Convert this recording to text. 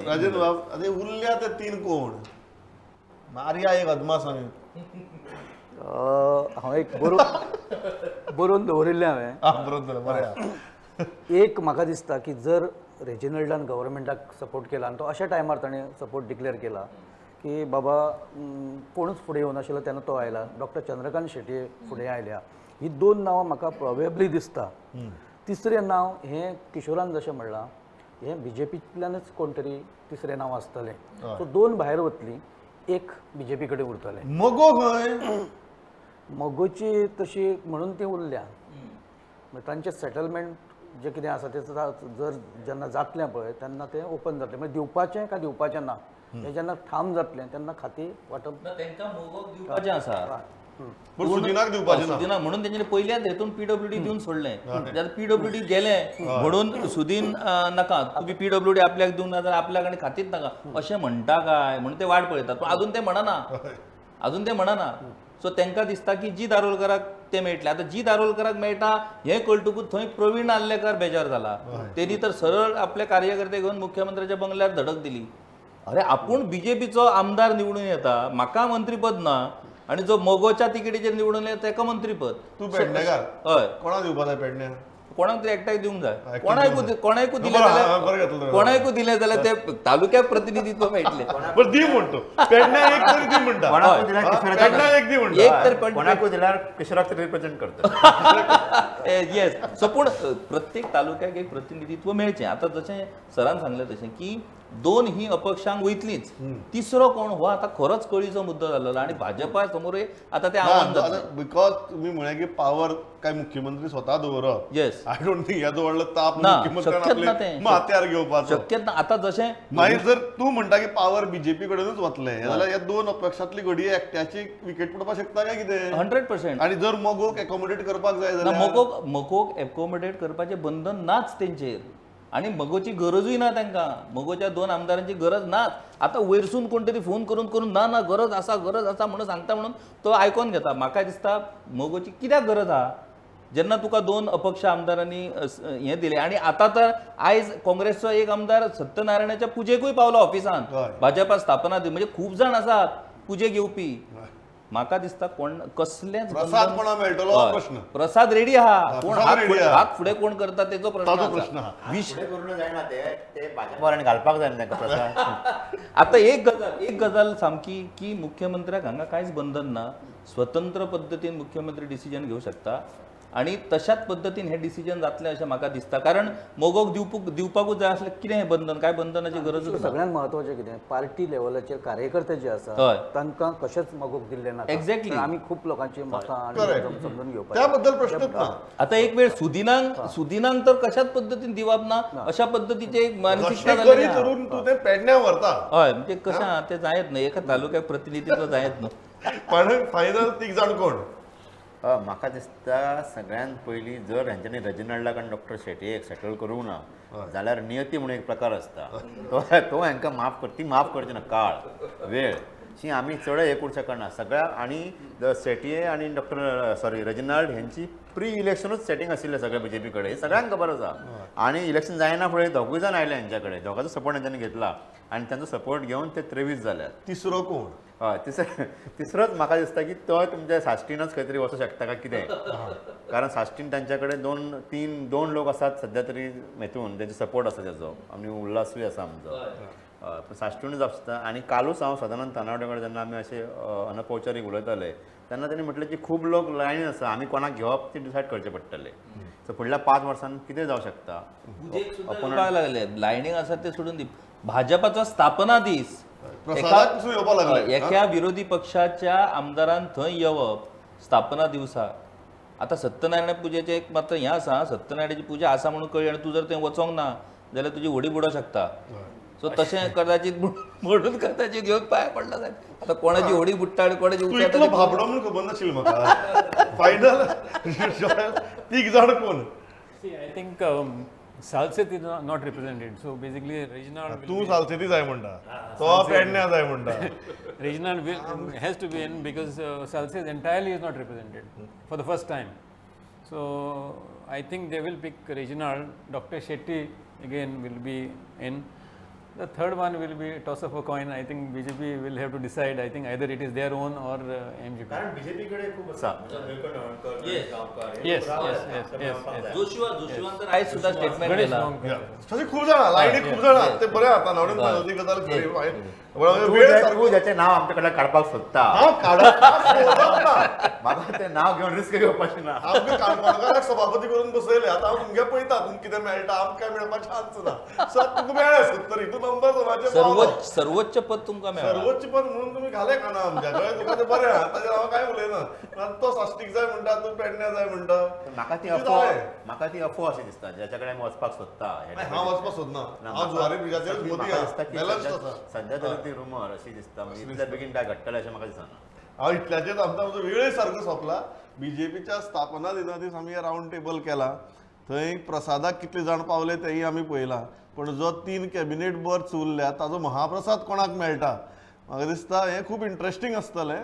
राजेंद्र बाब, आतां उरल्या ते 3 कोण मारया एक अदमास आमी. हांव एक बरोवन दवरिल्लें हांवें. बरोवन बरें. एक म्हाका दिसता की जर रेजिनल्डान गव्हर्मेंटाक सपोर्ट केला आनी तो अशा टायमार ताणें सपोर्ट डिक्लेअर केला की बाबा कोणूच फुडें येवनाशिल्लो तेन्ना तो आयला, डॉक्टर चंद्रकांत शेट्ये फुडें आयल्या, ही 2 नांवां म्हाका प्रोबेबली दिसता. तिसरें नांव हें किशोरान जशें म्हणलां हें बीजेपींतल्यानच कोण तरी तिसरें नांव आसतलें. सो 2 भायर वतलीं, एक बीजेपी कडेन उरतलें. मगो खंय मगोची तशी म्हणून ती उरल्या, तांचें सेटलमेंट जें कितें आसा तें जर जेन्ना जातलें पळय तेन्ना तें ओपन जातलें, म्हणजे दिवपाचें काय दिवपाचें ना हें जेन्ना ठाम जातलें तेन्ना खातीं वांटप. तांकां मगोक दिवपाचें आसा, सुदिनाक दिवपाचें ना, सुदिनाक म्हणून तेंच्यांनी पयल्याच हेतून पीडब्ल्यूडी दिवन सोडलें. जाल्यार पीडब्ल्यूडी गेलें म्हणून सुदीन नाका, तुमी पीडब्ल्यूडी आपल्याक दिवंक ना जाल्यार आपल्याक आनी खातीच नाका अशें म्हणटा काय म्हणून ते वाट पळयतात. पूण अजून ते म्हणना, अजून ते म्हणना. सो तांकां दिसता की जी दारोलकराक ते मेळटले. आतां जी दारोलकराक मेळटा हें कळटकूच थंय प्रवीण आर्लेकर बेजार जाला. तेणी तर सरळ आपले कार्यकर्ते घेवन मुख्यमंत्र्याच्या बंगल्यार धडक दिली. अरे आपूण बीजेपीचो आमदार निवडून येता, म्हाका मंत्रीपद ना, आनी जो मगोच्या तिकेटीचेर निवडून येता तेका मंत्रीपद. तूं पेडणेकार, हय, कोणाक दिवपा जाय पेडण्या? कोणाक तरी एकट्याक दिवंक जाय. कोणाकू दिलें जाल्यार, कोणाकू दिलें जाल्यार ते तालुक्याक प्रतिनिधित्व मेळटलें. दी म्हणतो पेडण्या एक तरी दी म्हणटा, एक दी म्हणटा, एक तर कोणाकू दिल्यार किशोराक रिप्रेझेंट करता. येस. सो पूण प्रत्येक तालुक्याक एक प्रतिनिधित्व मेळचें. आतां जशें सरान सांगलें तशें की 2 ही अपक्षांक वयतलीच, तिसरो कोण हो आतां खरोच कळीचो मुद्दो जाल्लो आनी भाजपा समोर आतां ते आव्हान जातलें. Because तुमी म्हळें की पावर काय मुख्यमंत्री स्वता दवरप, येस, I don't think हेजो व्हडलो ताप मुख्यमंत्र्यान माथ्यार घेवपाचो शक्यच ना. आतां जशें मागीर जर तूं म्हणटा की पावर बीजेपी कडेनूच वतलें जाल्यार ह्या 2 अपक्षांतली घडये एकट्याची विकेट पडपाक शकता काय कितें? 100%. आनी जर मगोक एकोमोडेट करपाक जाय जाल्यार मगोक एकोमोडेट करपाचें बंधन नाच तेंचेर, आनी मगोची गरजूय ना तांकां. मगोच्या 2 आमदारांची गरज नाच. आतां वयरसून कोण तरी फोन करून करून ना ना गरज आसा गरज आसा म्हणून सांगता म्हणून तो आयकोन घेता. म्हाका दिसता मगोची कित्याक गरज आहा जेन्ना तुका 2 अपक्ष आमदारांनी हें दिलें. आनी आतां तर आयज काँग्रेसचो एक आमदार सत्यनारायणाच्या पुजेकूय पावलो ऑफिसान, भाजपा स्थापना दी, म्हणजे खूब जाण आसात पुजेक येवपी. म्हाका दिसता कोण कसलेंच प्रसाद कोणा मेळटलो प्रश्न, प्रसाद रेडी आहा, कोण हात फुडें कोण करता तेचो प्रश्न. घालपाक जाय तांकां प्रसाद. आतां एक गजाल, एक गजाल सामकी की मुख्यमंत्र्याक हांगा कांयच बंधन ना, स्वतंत्र पद्दतीन मुख्यमंत्री डिसिजन घेवंक शकता आनी तशाच पद्दतीन हें डिसिजन जातलें अशें म्हाका दिसता. कारण मगोक दिवपाकूच जाय आसलें कितें हें बंधन, काय बंधनाची गरजूच ना. सगळ्यांत म्हत्वाचें कितें, पार्टी लेवलाचेर कार्यकर्ते जे आसा तांकां कशेंच मगोक दिल्लें ना. एक्झॅक्टली. आमी खूब लोकांची मतां समजून घेवपाक त्या बद्दल प्रश्नच ना. आतां एक वेळ सुदिनांक तर कशाच पद्दतीन दिवप ना अशा पद्दतीचे एक मानसिकता जाली. तूं तें पेडण्या व्हरता, हय, म्हणजे कशें आहा तें जायत न्हय, एका तालुक्याक प्रतिनिधित्व जायत न्हय. पण फायनल तीग जाण कोण? म्हाका दिसता सगळ्यांत पयलीं जर हेंच्यांनी रेजिनाल्डाक आनी डॉक्टर शेटयेक सेटल करूंक ना जाल्यार नियती म्हणून एक प्रकार आसता, तो हेंकां माफ कर, ती माफ करची ना. काळ वेळ शी आमी चड हें करूंक शकना सगळ्या. आनी शेटये आनी डॉक्टर सॉरी रेजिनाल्ड हेंची प्री इलेक्शनूच सेटींग आशिल्लें सगळ्या बीजेपी कडेन, सगळ्यांक खबर आसा. आनी इलेक्शन जायना फुडें दोगूय जाण आयले हेंच्या कडेन, दोगांचो सपोर्ट हेंच्यांनी घेतला आनी तांचो सपोर्ट घेवन ते 23 जाल्यात. तिसरो कोण? हय, तिसरोच म्हाका दिसता की तो तुमच्या साश्टीनच खंय तरी वचूंक शकता काय कितें, कारण साश्टीन तांच्या कडेन 2-3 लोक आसात सद्या तरी हेतून तेंचो सपोर्ट आसा तेजो, आनी उल्हासूय आसा आमचो. हय, साश्टीनूच आसता. आनी कालूच हांव सदानंद तानावडे कडेन जेन्ना आमी अशे अनौपचारीक उलयताले तेन्ना तेणी म्हटलें की खूब लोक लायनीन आसा, आमी कोणाक घेवप ती डिसायड करचें पडटलें. सो फुडल्या 5 वर्सांत कितें जावं शकता. लागले लायनींग आसा ते सोडून दी, भाजपाचो स्थापना दीस एका विरोधी पक्षाच्या आमदारान थंय येवप स्थापना दिवसा. आतां सत्यनारायण पुजेचें एक मात्र हें आसा, सत्यनारायणाची पुजा आसा म्हणून कळ्ळी आनी तूं जर थंय वचोंक ना जाल्यार तुजी व्हडी बुडोवंक शकता. सो तशें कदाचित म्हणून कदाचित घेवन पांय पडला जायत. आतां कोणाची व्हडी बुडटा आनी कोणाची इतलो भाबडो म्हणून खबर नाशिल्लें म्हाका. फायनल तीग जाण कोण? I think Salcete is not represented, so basically Reginald. तू सालसेती जाय म्हणटा, तो पेडण्या जाय म्हणटा. Reginald will has to be in because Salcete entirely is not represented for the first time. So I think they will pick Reginald. Dr. Shetty again will be in. The third one will be toss of a coin. I think BJP will have to decide. I think either it is their own or MGP. कारण BJP कडे खूप आसा. Yes. जोशुआन तर आयज सुद्दां statement Ganesh केला. गांवकर. तशी खूप जाणां लायनी खूप जाणां ते बरें आतां नवडून ती गजाल खरी. वेळ तूं ज्याचें नांव आमचे कडल्यान काडपाक सोदता, हांव काडप ना, म्हाका तें नांव घेवन रिस्क घेवपाचें ना. आमकां काणकोणकाराक सभापती करून बसयले, आतां हांव तुमगे पळयता तुमकां कितें मेळटा, आमकां मेळपाक चान्स ना. सो तुका मेळ्ळें 70, तूं नंबर दोनाचेर पावलो. सर्वोच्च पद तुमकां मेळ्ळां. सर्वोच्च पद म्हणून तुमी घाले खाना आमच्या, कळ्ळें तुका? तें बरें आहा, ताचेर हांव कांय उलयना. तो साश्टीक जाय म्हणटा, तूं पेडण्या जाय म्हणटा. म्हाका ती तुजें अफवा, जालें. म्हाका ती अफवा अशी दिसता ज्याच्या कडेन आमी वचपाक सोदता. हांव वचपाक सोदना, हांव जुवारी ब्रिजाचेर मोदी बॅलन्स आसा. सध्या तरी ती रुमर अशी दिसता, म्हणजे इतल्या बेगीन काय घडटलें अशें म्हाका दिसना. हांव इतल्याचेर आमचो आमचो वेळय सारको सोंपला. बीजेपीच्या स्थापना दिना दीस आमी रावंड टेबल केला, थंय प्रसादाक कितले जाण पावले तेंय आमी पळयलां. पण जो 3 कॅबिनेट बर्थ उरल्या ताजो महाप्रसाद कोणाक मेळटा, म्हाका दिसता हें खूब इंट्रस्टींग आसतलें.